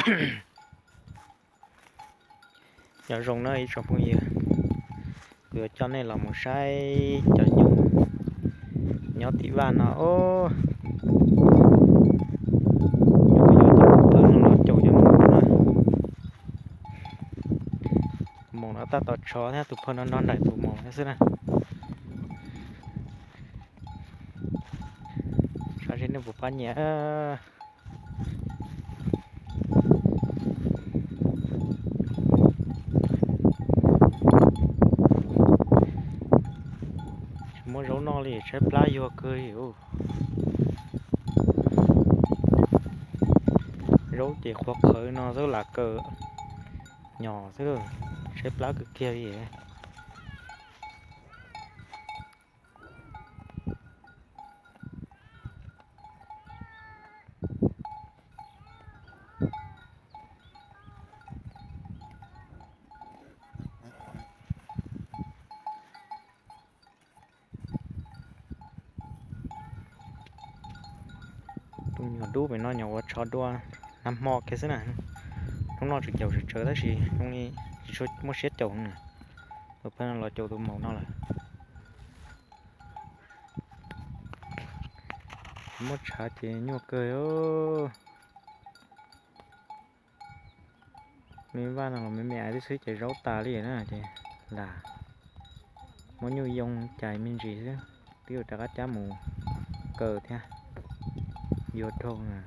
Nyob zoo na ib tsoom phooj ywg, kuv yuav coj nej los mus saib cov nyoog nyob tim vaj no os. Tus phaw no los caum cov maum na. Tus maum no tab tom tshov thiab, tus phaw no nrog nraim tus maum thiab xwb na. Saib seb nej puas pab nyiam. Tsis muaj zaub noj li, tshaib plab yuag kawg li. Zaub ces qhuav qhawv no xwb, lam kaw nyom xwb, tshaib plab kawg kiag li. Tus nyuam dub pem no nyuam qhuav tsho dua nag hmo kiag xwb na. Hnub no tseem caum tsawv tsawv tab sis zoo li tsis tshua muaj siab caum na. Tus phaw no los caum tus maum no lawm. Muab tshav ces nyuaj kawg. Me vaj no los me me aiv tib xwb ces zaub tas li na ces lam muab nyuj yoo cais me ntsis xwb, twb yuav rov qab cab mus kaw thiab, yuav dhau na.